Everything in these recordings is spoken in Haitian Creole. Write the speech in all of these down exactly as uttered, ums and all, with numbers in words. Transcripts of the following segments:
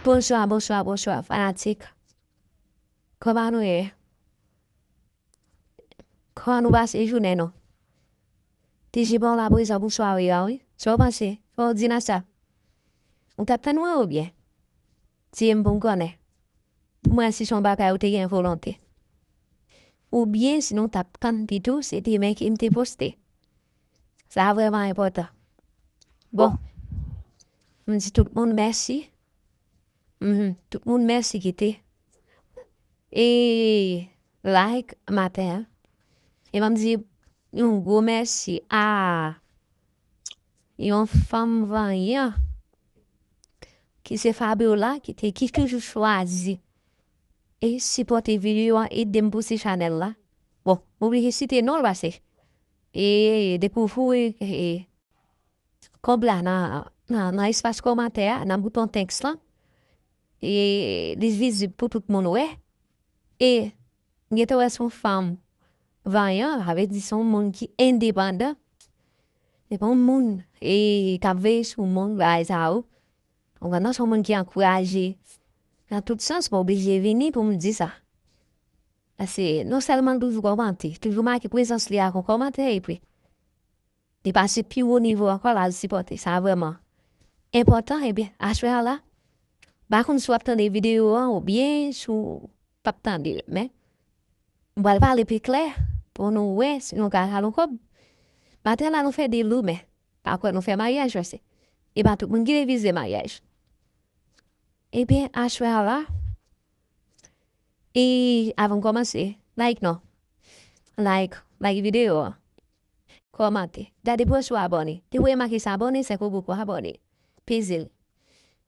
Bonswa, bonswa, bonswa, fanatik. Kòman nou ye? Kòman nou pase jounen nou? T J bon la prezan pou sware a, wi. Sa w panse? Sa w di nan sa? Ou t ap tann mwen oubyen? Di m pou m konnen. Pou mwen, si se yon bagay ou te gen volonte. Oubyen, sinon, w t ap tann pito, se demen ke m te poste. Sa vrèman enpòtan. Bon, m di tout moun mèsi. Mhm. Tout moun mèsi ki te e like maten an. E m ap di yon gwo mèsi a yon fanm vanyan ki se Fabiola ki te, ki toujou chwazi e sipòte videyo an, ede m pouse chanèl la. Bon, m oblije site non l pase e depi w foure e kòb la nan, nan, nan espas kòmantè a, nan bouton thanks lan. E li vizib pou tout moun wè. E m gentan wè se yon fanm vanyan, sa vle di se yon moun ki endepandan. Se pa yon moun e k ap veye sou moun, bagay sa yo. Ou konprann, se yon moun ki ankouraje nan tout sans, pa oblije vini pou m di sa. Paske non sèlman l toujou kòmante, toujou make prezans li ak yon kòmantè, epi li pase pi wo nivo ankò, l al sipòte. Sa vrèman enpòtan. Ebyen, aswè a la, m pa konn si w ap tande videyo an oubyen si w p ap tande l, men m pral pale pi klè pou nou wè si nou ka jwenn yon kòb. Maten la, nou fè de lou, men pa kwè nou fè maryaj, paske e pa tout moun ki refize maryaj. Ebyen, aswè a la, e avan m kòmanse, like non. Like, like videyo an. Kòmante. Gade pou w abòne. Depi w remake sa abòne, se kou bouton abòne. Peze l.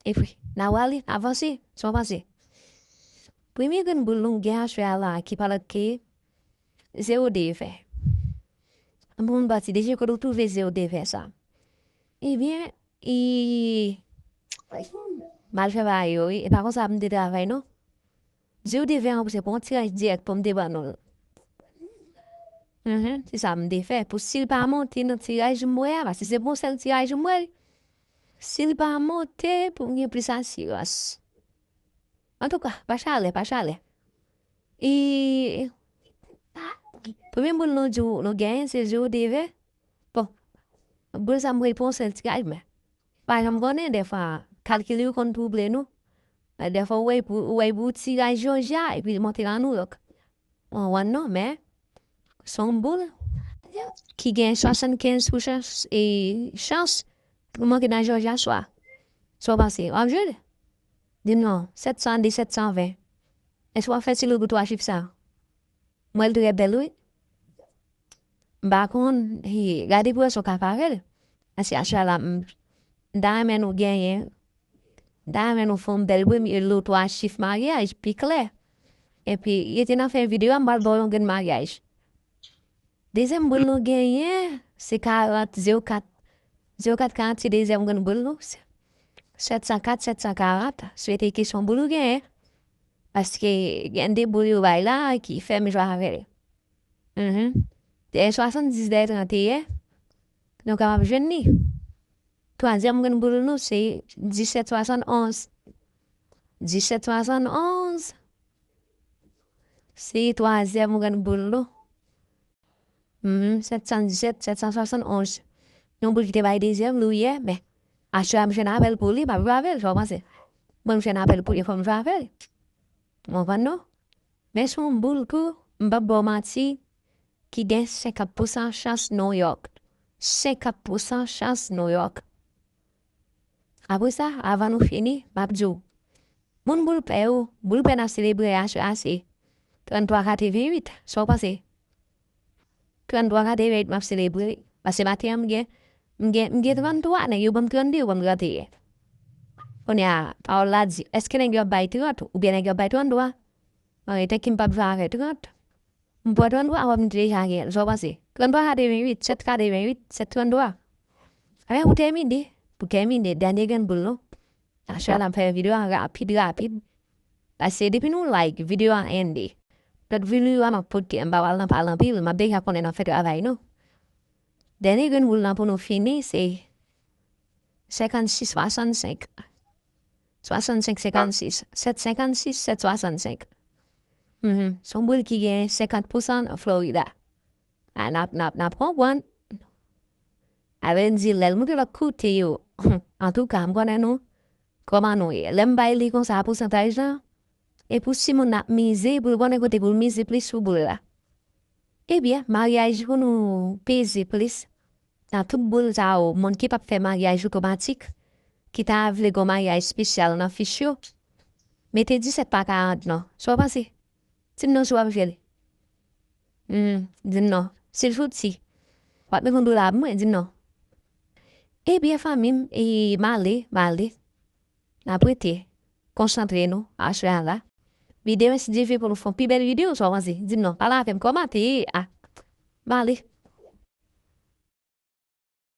Epi, n a wale, avanse, sa w panse? Premye grenn boul nou gen aswè a la ki pa lòt ke zewo de vè. Moun pati deja kote w twouve zewo de vè sa. Ebyen, e m al fè bagay yo, wi. E pa konsa m te travay, non. Zewo de vè an, se pou yon tiraj dirèk pou m te ban nou l. Mhm, se sa m te fè. Pou si l pa monte nan tiraj m wè a, paske se pou yon sèl tiraj m wè l. Si l pa monte, pou m gen plis asirans. Antouka, pa chalè, pa chalè. E premye boul nou di w nou genyen, se zewo de vè. Bon, boul sa m wè pou yon sèl tiraj, men pa janm konnen, dèfwa kalkil yo konn twouble nou. Dèfwa ou wè pou, ou wè pou tiraj yo ja, epi l monte nan Nouyòk. Mwen wè non, men se yon boul ki gen swasannkenz pou san e chans pou l manke nan Jòji aswè a. Sa w panse? W ap jwe l? Di m non, sèt san de sèt san ven. Èske w ap fè ti lou pou twa chif sa? M wè l trè bèl, wi. M pa konn, e, gade pou wè si w ka pare l. Paske aswè a la, m, m ta renmen nou genyen. M ta renmen nou fè yon bèl premye lou twa chif maryaj, pi klè. Epi, rete nan fen videyo a, m pral ba w yon grenn maryaj. Dezyèm boul nou genyen, se karant, zewo kat. Zewo kat karant se dezyèm grenn boul nou. Sèt san kat, sèt san karant, swete ki se yon boul ou genyen. Paske gen de boul yo bay la ki fè m jwe avè l. Mhm. Dèyè swasanndis, dèyè trannteyen, nou kapab jwenn li. Twazyèm grenn boul nou se disèt swasannonz. Disèt swasannonz se twazyèm grenn boul nou. Mhm, sèt san disèt, sèt san swasannonz. Yon boul ki te bay dezyèm lou yè, men aswè a m jwenn apèl pou li, m ap jwe avè l, sa w panse? Mwen m jwenn apèl pou li, fò m jwe avè l. Ou konprann non? Men se yon boul tou, m p ap ba w manti, ki gen senkant pousan chans Nouyòk. Senkant pousan chans Nouyòk. Apre sa, avan nou fini, m ap di w, moun boul pè yo, boul pè n ap selebre a, a se tranntwa katrevenwit. Sa w panse? Tranntwa katrevenwit m ap selebre. Paske maten an, m gen, m gen, m gen tranntwa, nèg yo ban m trannde, yo ban m tranteyen. Kounye a, pawòl la di, èske nèg yo ap bay trant oubyen nèg yo ap bay tranntwa? Anyen, tanki m p ap jwe avè trant. M pran tranntwa, w ap m deja gen l. Sa w panse? Tranntwa katrevenwit, sèt katrevenwit, sèt tranntwa. Avè, pou tèmine, pou tèmine, dènye grenn boul nou. Aswè a n ap fè videyo a rapid, rapid. Paske depi nou like, videyo a ende. Lòt videyo a m ap pote, m pa pral nan pale anpil, m ap deja konnen n ap fè travay nou. Dènye grenn boul nan pou nou fini, se senkannsis swasannsenk. swasannsenk senkannsis, sèt senkannsis, sèt swasannsenk. Mhm. Se yon boul ki gen senkant pousan nan Florida. A, n ap, n ap, n ap konprann. A vle di, lè l moute lòt kote yo. Antouka, m konnen nou, kòman nou ye. Lè m bay li konsa pousantaj lan, e pou si moun ap mize, pou l konnen kote pou l mize plis sou boul la. Ebyen, maryaj pou nou peze plis nan tout boul sa yo, moun ki p ap fè maryaj otomatik, ki ta vle gon maryaj espesyal nan fich yo, mete disèt pa karant non. Sa w panse? Di m non si w ap jwe l. Hmm, di m non. Si l soti, w ap met yon dola pou mwen, di m non. Ebyen, fanmi m, e, m ale, m ale. N ap rete konsantre nou aswè a la. Videyo, si Dye vle, pou nou fè yon pi bèl videyo, sa w panse? Di m non, pale avè m, kòmante, a. M ale.